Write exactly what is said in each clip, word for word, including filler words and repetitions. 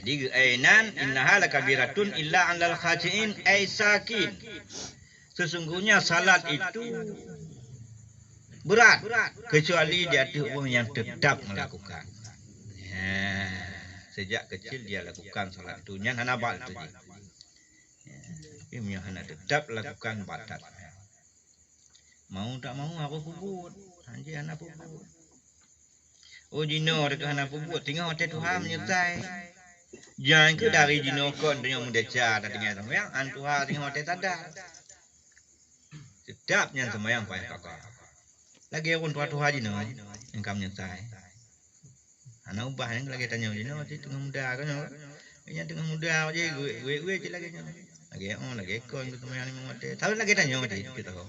Jadi, geuainan, "Innaha lakabiratun illa 'alal khasyi'in", ai sakin. Sesungguhnya salat itu berat, kecuali di ateueh ureuëng nyang teutap meulakukan. Ya, sejak kecil dia lakukan salat itu, nyan hana bal tu jih. Ya, tapi meunyoe hana teutap lakukan, batat. Mau tak mau harus peubuet. Hanjeuet hana peubuet. Oh, jinoe teuka hana peubuet, teungoh watée tuha meunyeusai. Jangan keu dari jinoe kon tanyoe meudesya tatinggai seumayang, an tuha teungoh watée sadar. Teutap nyan seumayang payah kakak. Lagée ureuëng tuha-tuha jinoe, nyang ka meunyeusai. Hana ubah nyang lagée tanyoe jinoe, cit teungoh muda kan nyoe. Nyang teungoh muda je, wék-wék cit lagée nyoe. Lagée oh, lagée kon keu seumayang limong watée. Tapi lagée tanyoe cit, cit tahu.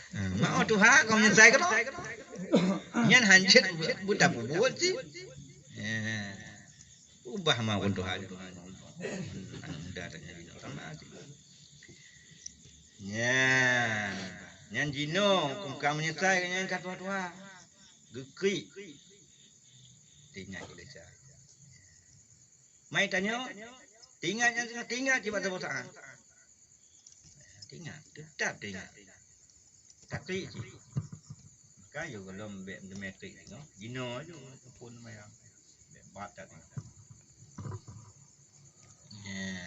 Ha, ma oh tuha kau meunyeusai keunoe. Nyan hanjeuet bu-, buta peubuet cit. Ya. Ubah ma ureuëng tuha jinoe. Aneuk muda tanyoe jinoe sama cit. Nyan, nyan jinoe, kong ka meunyeusai nyan ka tuha-tuha. Geukriek. Teuingat keu desya. Mai tanyoe, teuingat nyan, teuingat cit bak saboh saát. Teuingat, teutap teuingat. Takriek cit. Ka yue gohlom bék meuteumé kriek singoh, jinoe ju pun mayang. Bék bat that. Ya.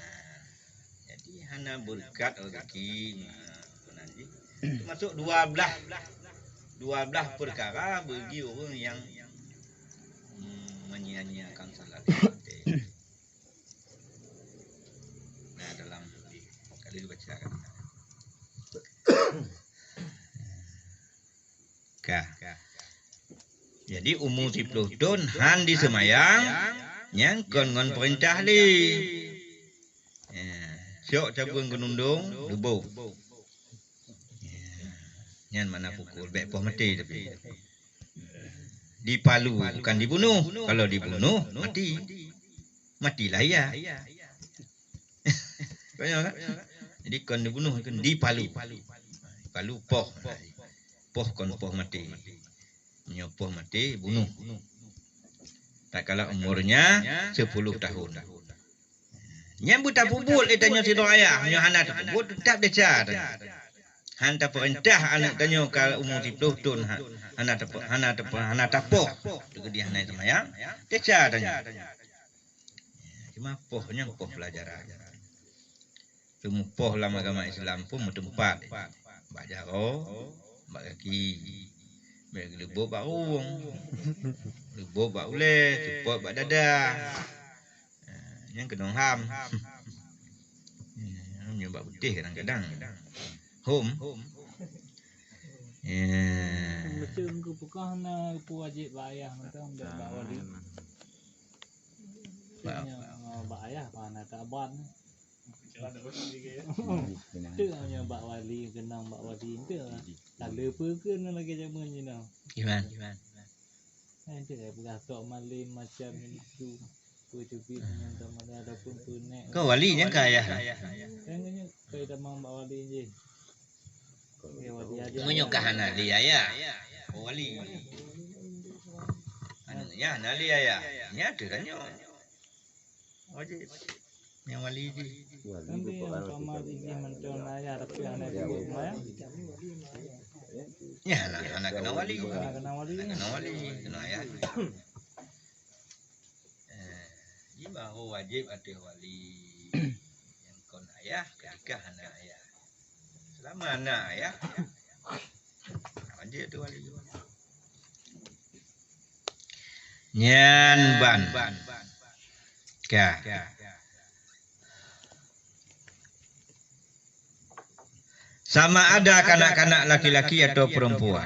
Jadi hana beureukat rezeki, nah, meunan jih. Termasuk dua belah, dua belah perkara bagi orang yang, mm, menyia-nyiakan salat. Nah, dalam kali baca kan. Ka. Jadi umu siploh thon han diseumayang, nyang kon ngon peurintah lé. Ya, cok cabeueng geunundong, leubôh. Ya, nyan makna pukul, bék poh maté tapi. Dipalu, bukan dibunuh. Kalau dibunuh, mati. Matilah ia. Paham kan? Jadi kon dibunuh, kon dipalu. Palu poh. Poh kon poh maté. Nyoe poh maté bunuh. Tatkala umurnya sepuluh tahun. Nyan beutapeubuet lé tanyoe sidroe ayah, nyoe hana tapeubuet, teutap desya tanyoe. Han tapeurintah aneuk tanyoe ka umur siploh thon, ha-, hana tape-, hana tape-, hana tapoh. Teukeudi hana seumayang, desya tanyoe. Cuma poh nyan poh peulajaran. Teumupoh lam agama Islam pun meuteumpat. Bak jaroe, bak gaki. Bék geuleubôb bak rueng. Leubôb bak ulée, seupôt bak dada. Ha, nyan keunong ham. Nyoe bak beuteh kadang-kadang. Hom. Ya. Macam keu peukah na peue wajéb bak ayah mantong bak wali. Bak, bak ayah pa na taban. Teu hanya bak wali, keunong bak wali teu. Taleue peue keu na lagée jameun jinoe. Iman. Nanti saya peugah tok malem macam itu. Peue teubiet nyan tamada ataupun peue nek. Kau wali nyan ka ayah. Kan nyan kai tamong bak wali je. Meunyoe ka hana li ayah, oh, wali. Anu, ya, hana li ayah. Nya teuh tanyoe. Wajéb. Nyang wali jih. Tapi yang sama jih mantong ayah, tapi hana jeuet mah. Ya, hana, hana kena wali. Hana kena wali. Hana kena wali, kena ayah. Eh, jih baru wajéb ateueh wali. Nyang kon ayah, ketika hana ayah. Selama na ayah, wajéb tu wali. Nyan ban. Ka. Sama ada kanak-kanak laki-laki atau perempuan,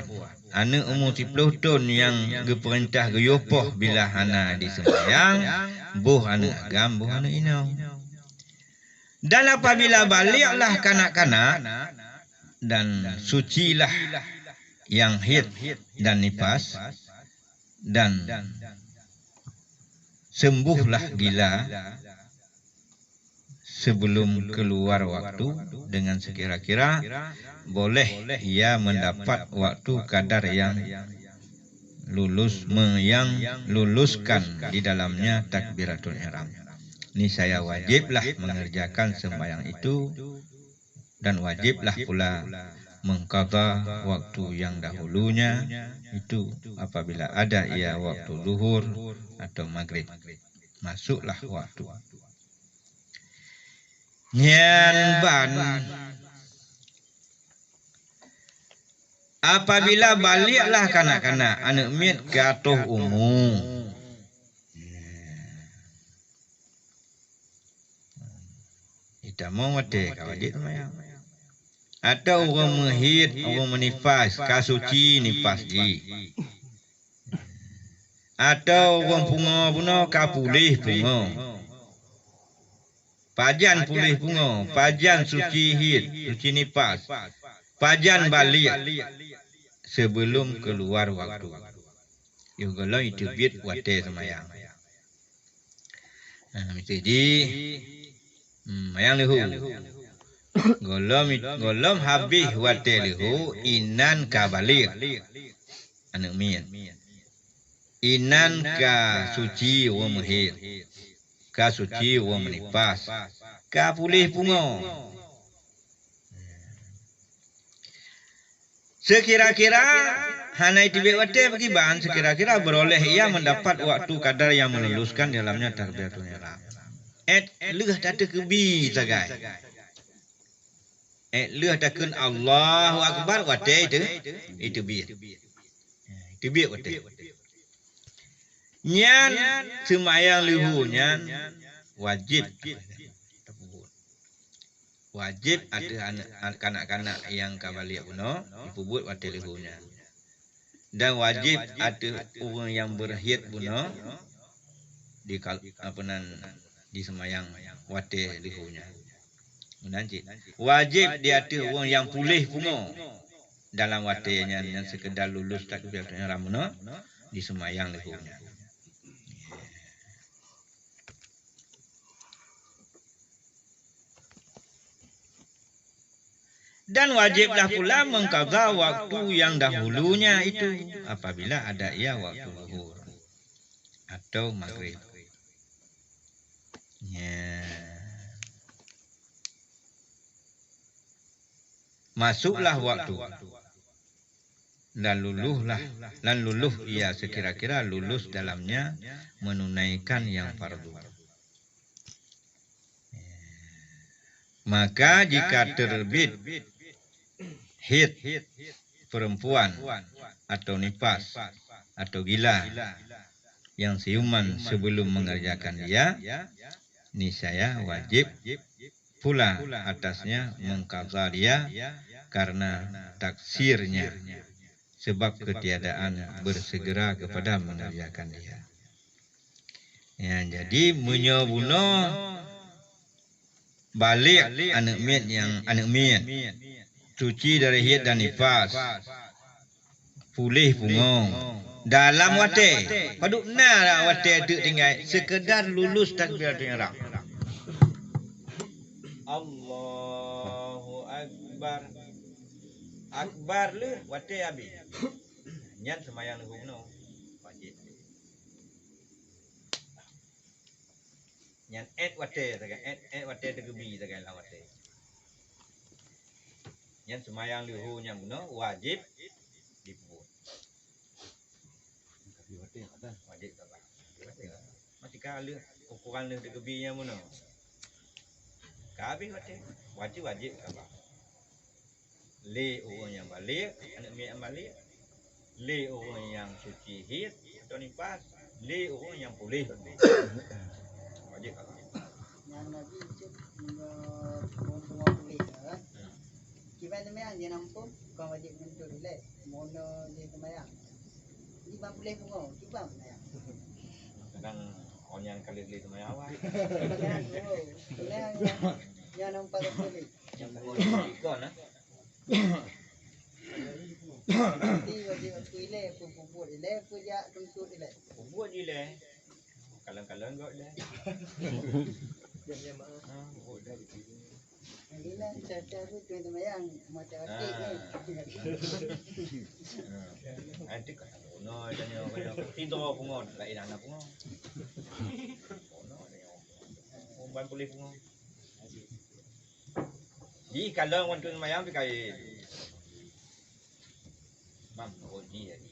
aneuk umu siploh thon nyang geupeurintah geuyue poh bila hana diseumayang, boh aneuk agam, boh aneuk inong. Dan apabila baliklah kanak-kanak, dan sucilah yang haid dan nifas, dan sembuhlah gila sebelum keluar waktu dengan sekira-kira boleh ia mendapat waktu kadar yang lulus me-, yang luluskan di dalamnya takbiratul ihram. Niscaya wajiblah mengerjakan sembahyang itu dan wajiblah pula mengqadha waktu yang dahulunya itu apabila ada ia waktu zuhur atau maghrib. Masuklah waktu. Nyan ban apabila baliklah kanak-kanak, aneuk miet ka troh umu. Itamong watèe ka wajéb seumayang. Atawa ureuëng meuhiet, ureuëng meunifas, ka suci nifas jih. Atawa ureuëng pungoe bunoe ka puléh pungoe. Pajan puléh pungoe, pajan suci hiet, suci nifas, pajan baligh, sebelum keuluar waktu. Yoh gohlom jiteubiet watèe seumayang. Nah, miseujih, hmm, seumayang leuhô. Gohlom, gohlom habéh watèe leuhô, inan ka baligh. Aneuk miet. Inan ka suci ureuëng meuhiet. Ka suci ureuëng meunifas. Ka puléh pungoe. Seukira-kira hana jiteubiet watèe pakriban, seukira-kira beuroleh ia meudapat waktu kadar nyang meululuskan di dalamnya takbiratul ihram. Èt lheueh tateukeubie sagai. Èt lheueh takheun Allahu Akbar watèe jiteu-, jiteubiet. Jiteubiet watèe. Nyan seumayang leuhô nyan wajéb tapeubuet. Wajéb ateueh aneuk, kanak-kanak nyang ka baligh bunoe jipeubuet watèe leuhô nyan. Dan wajéb ateueh ureuëng nyang beurhiet bunoe di kal-, apa nan, diseumayang watèe leuhô nyan. Meunan cit. Wajéb di ateueh ureuëng nyang puléh pungoe dalam watèe nyan, nyang seukeudar lulus takbiratul ihram bunoe diseumayang leuhô nyan. Dan wajiblah pula mengqadha waktu yang dahulunya itu apabila ada ia waktu zuhur atau maghrib. Ya. Masuklah waktu, dan luluhlah, dan luluh ia sekira-kira lulus dalamnya menunaikan yang fardu. Maka jika terbit haid perempuan atau nifas atau gila yang siuman sebelum mengerjakan dia, niscaya wajib pula atasnya mengqadha dia karena taksirnya, sebab ketiadaan bersegera kepada mengerjakan dia. Ya, jadi meunyoe bunoe baligh aneuk miet nyang aneuk miet, suci dari haid dan nifas, puléh pungoe dalam watèe, padub na watèe teuk tinggai, sekedar lulus takbiratul ihram. Allahu Akbar. Akbar lheueh watèe habéh. Nyan seumayang leuhô bunoe wajéb. Nyan èt watèe sagai, èt, èt watèe teukeubie sagai lam watèe. Nyan seumayang leuhô nyang bunoe wajéb jipeubuet. Wajéb qadha. Masih ka lheueh, ukoran lheueh teukeubie nyang bunoe. Ka habéh watèe, wajéb, wajéb qadha. Lé ureuëng nyang baligh, aneuk miet nyang baligh, lé ureuëng nyang suci haid atau nifas, lé ureuëng nyang puléh. Wajéb qadha. Nyang Nabi cit meunyoe ureuëng pungoe puléh, eh. Hmm. Kiban seumayang jih na muphom, kon wajéb meuntot ilèe, meunyoe jih seumayang. Jih ban puléh pungoe, kiban seumayang. Kadang awak nyan ka lheueh lé seumayang awai. Kadang, oh, kadang nyan, nyan nampak beutôi. Nyang pungoe jih kon, eh. Nanti wajéb aku ilèe, aku peubuet ilèe, aku jak tuntut ilèe. Peubuet jih ilèe. Kalon-kalon göt ilèe. Ha, peubuet ilèe. Lagi lah, cuaca tu tengah seumayang, macam atik ni. Ah. Ah. Nanti kalon. Nyoe, tanyoe, tanyoe. Sidroe pungo, laén hana pungo. Ban puléh pungo. Ji kalon wan keu seumayang pih kayém. Mam, oh, ji, ji.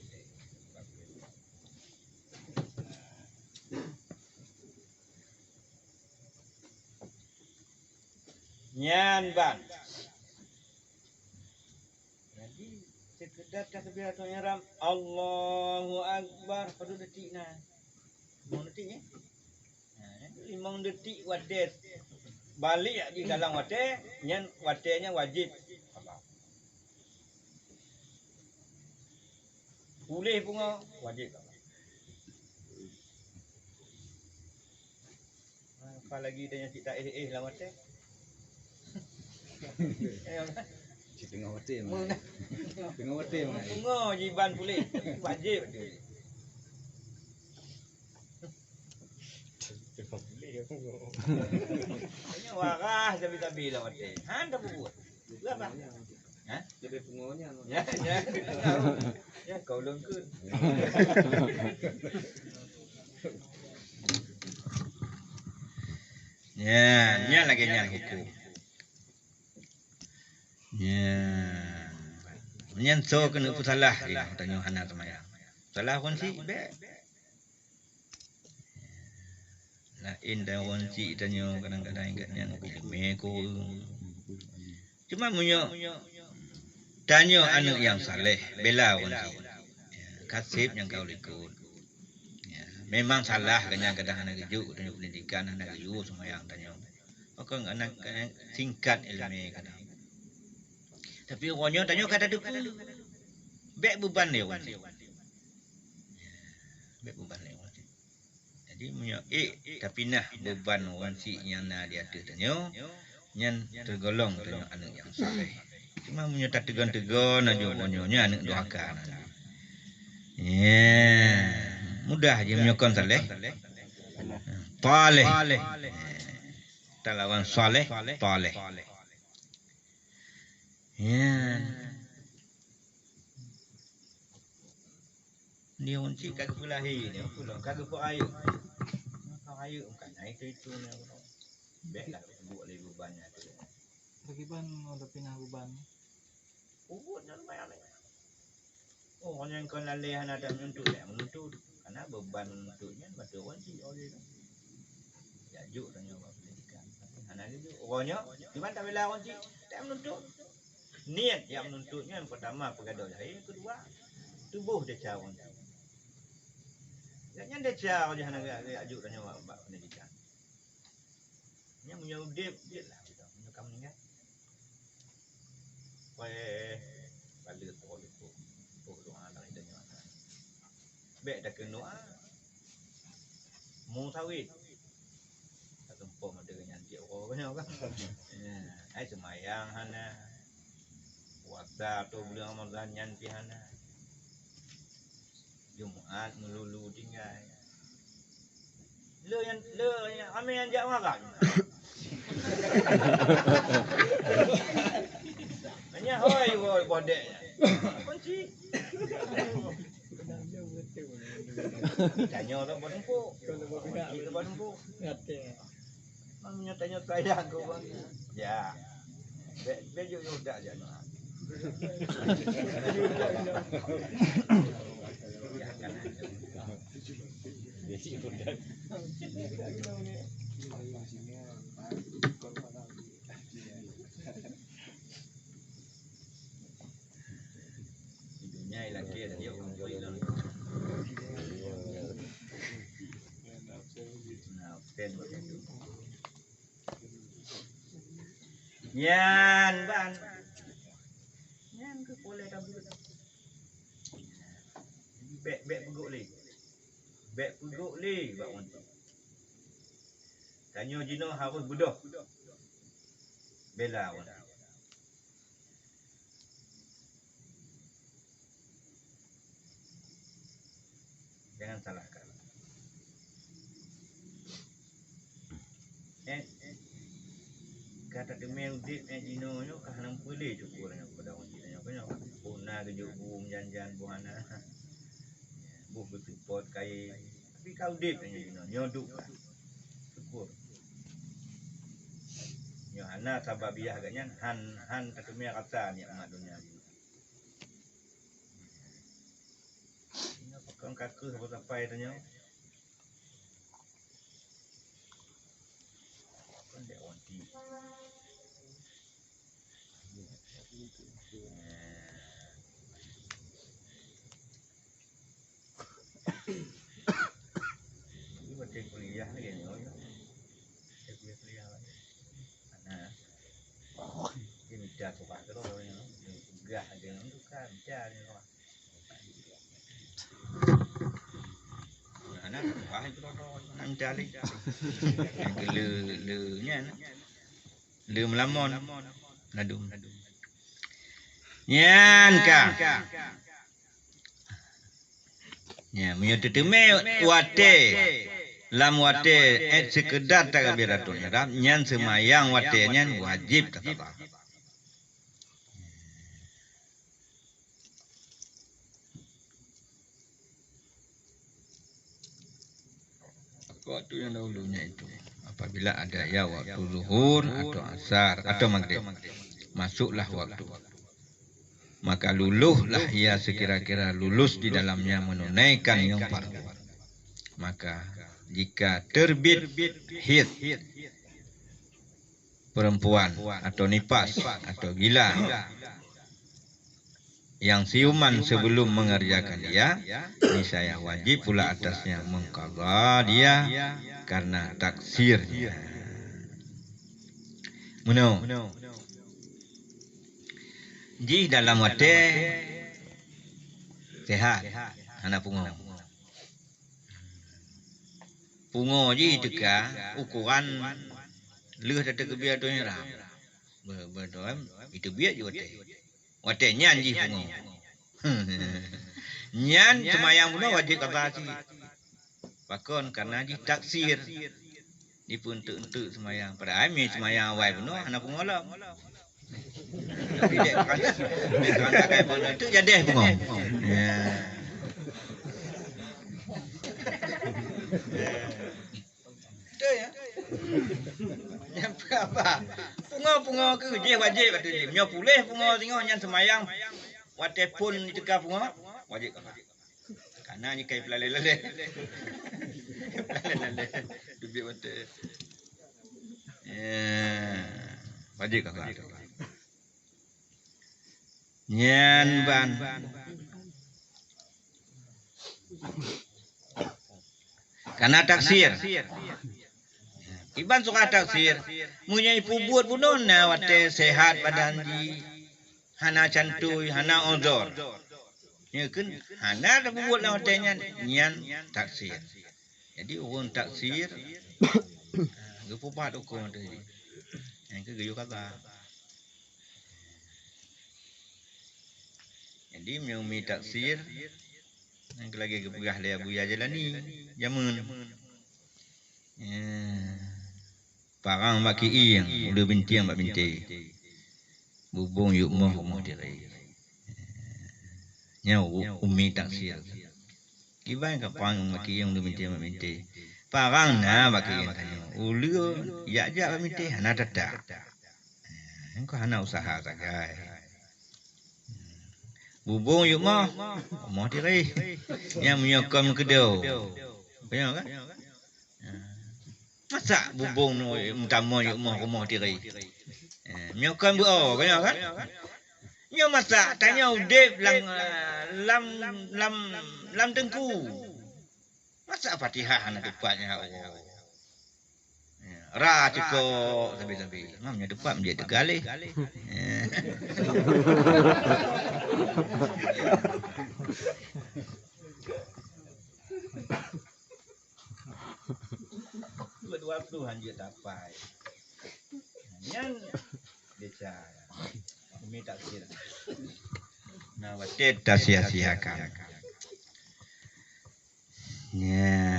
Nyan ban. Jadi, sekedar takbiratul ihram, Allahu Akbar, padum detik na. Limong detik, eh? Ha, limong detik watèe balik di dalam watèe, nyan watèe nyan wajéb. Puléh pungo, wajéb. Apalagi tanyoe cit taéh-éh lam watèe. Cit teungoh watèe meunan. Teungoh watèe meunan. Pungo jiban puléh, wajéb. Teungoh puléh, pungo. Tanyoe warah sabe-sabe lam watèe. Han tapubuet. Berapa? Hah? Leubeh pungo nyan. Ya, ya. Ya, kau lengkun. Ya, nyan lagèe nyan huköm. Ya. Nyan soe keuneuk peusalah, ya, tanyoe hana seumayang. Salah kon si, bèk. Laén tanyoe wan cit tanyoe kadang-kadang ingat nyan geuleumèe kureueng. Cuma meunyoe tanyoe aneuk nyang saleh, bela wan cit. Ya, ka sép nyang ka u likot. Ya, memang salah kadang-kadang hana geujok tanyoe pendidikan, hana geuyue seumayang tanyoe. Pakon aneuk singkat ileumèe kadang. Tapi uroe nyoe tanyoe ka tateupeue. Bèk beuban lé wan cit. Bèk beuban lé wan cit. Jadi, meunyoe ék tapinah beuban wan cit nyang na di ateueh tanyoe, nyan teugolong tanyoe aneuk nyang saleh. Cuma meunyoe tateugon-teugon laju, oh, nyoe, nyoe aneuk durhaka na. Ya, mudah je meunyoe kon saleh. Taleh. Talawan saleh, taleh. Ya. Ni wan cit ka geupeulahé ni, ka geupeuayeuk. Ka ayeuk bukan na itu-itu ni. Bèk lah buet lé beuban nyan tu. Bagi ban mau tapinah beuban. Ugut nyan lumayan ni. Oh, nyang kon lalé hana ada menuntut, bèk menuntut. Karena beuban menuntut nyan bateue wan cit oleh tu. Jak juk tanyoe bak pendidikan. Hana geujok. Uroe nyoe, kiban tabela wan cit, bèk menuntut. Niet jak menuntut nyan pertama peugadôh jahé, yang kedua tuboh desya ureueng. Gobnyan desya ureueng hana geujak tanyoe bak, bak pendidikan. Nyan meunyoe udép, udép lah. Meunyoe ka meuninggai, wéh, baleue poh leumpah, poh doa lam tanyoe. Bèk takheun doa. Mu sawét. Tak sempom ada nyan cit uroe nyoe kan. Ya, ai seumayang hana. Puasa tu bulan Ramadan nyan pih hana. Jumat meululu tinggai. Le nyan, le nyan, amé nyan jak makan. Nyan hôi, hôi, bodek nyan. Kunci. Tanyoe tu bak teungku. Kunci tu bak teungku. Ngerti. Meunyoe tanyoe sayang keu ureueng, ya. Bèk, bèk jok-jok dak jak nyoe. Di dunia ilakir dia orang boleh lalu. Nah, pen begitu. Nyan ban. Nyan keuh poleh ka buet. Bèk, bèk peugok lé. Bèk peugok lé bak ureueng tu. Tanyoe jinoe harôh beudôh. Bela ureueng. Jangan salahkan. Eh, ka tateumé udép eh jinoe nyoe ka hana meupeulé syukur nyoe keupada ureueng cit nyoe, nyoe. Boh na geujok bu meujan-jan, boh hana. Buet beuteupeue kayée, tapi ka udeb nyoe jinoe, nyoe duek ka. Syukur. Nyoe hana sababiah geuh nyan, han, han tateumé rasa nikmat donya jinoe. Nyoe pakon ka keuh sapai-sapai tanyoe. Kon dek wanti. Ini watèe kuliah lagi ni, oh, ya. Watèe kuliah, kuliah lagi. Nah. Ini dah tukar terus ni, peugah aja ni tukar, bicara ni tukar. Nah, nah, tukar itu tukar, nah, mencari. Yang ke le, le nya, nah. Le meulamon. Ladum. Nyan ka. Nyan, meunyoe teuteumé watèe, lam watèe, eh, seukeudar takbiratul ihram, nyan seumayang watèe nyan wajéb taqadha. Waktu yang dahulunya itu, apabila ada ya waktu zuhur atau asar atau maghrib, masuklah waktu. Maka luluhlah ia sekira-kira lulus di dalamnya menunaikan yang fardu. Maka jika terbit haid perempuan atau nifas atau gila yang siuman sebelum mengerjakan dia, niscaya wajib pula atasnya mengqadha dia karena taksirnya. Meunoe. Jih dalam watèe sehat, hana pungo. Pungo jih teuka ukoran lheueh tateukeubit ateueh ihram. Be-, beutôi, iteubiet jih watèe. Watèe nyan jih pungo. Nyan seumayang bunoe wajéb qadha cit. Pakon? Karena jih taksir. Jipeuenteuk-enteuk seumayang. Padahai meunyoe seumayang awai bunoe hana pungo lom. Tapi dek karena, dek karena kai pungo tu jadi pungo. Ya. Betul ya? Nyampe apa? Pungo-pungo ke jih wajib atau jih. Nyoe puléh pungo singoh nyan seumayang. Watèe phon teuka pungo, wajib ka. Karena nyoe kai peulalé-lalé. Peulalé-lalé. Teubiet watèe. Ya. Wajib ka. Nyan ban. Karena taksir. Iban surat taksir. Meunyoe ipeubuet bunoe na watèe sehat badan jih. Hana cantui, hana uzur. Nyoe kheun hana tapeubuet lam watèe nyan, nyan taksir. Jadi ureueng taksir, ah, geupeubat hukôm tadi. Nyang keu geuyue qadha. Jadi meunyoe umi taksir, nyang keu lagèe geupeugah lé Abuya Jalani jameun. Ya. Parang bak kieng, uleue bintieng bak binté. Bubông yôh moh rumoh tiré. Nyoe u-, umi taksir. Kiban ka parang bak kieng, uleue bintieng bak binté. Parang na bak kieng tanyoe. Uleue jak-jak bak binté hana teutak. Engkau hana usaha sagai. Bubông yôh moh, rumoh tiré. Nyang meunyoe kon meukeudô. Beuna kan? Masak bubông nyoe meutamong yôh moh rumoh tiré. Eh, meunyoe kon beu-o, kon nyoe kan? Nyoe masak tanyoe udép lam, eh, lam, lam, lam teungku. Masak Fatihah hana teupat nyan, ya Allah. Ya, ra cukok sabe-sabe. Mam nyoe teupat menjadi tegaleh. Ya. Dua-dua puluh hanjeuet tapai. Nyan bicara. Umi taksir. Nah, watèe tasia-siakan. Ya.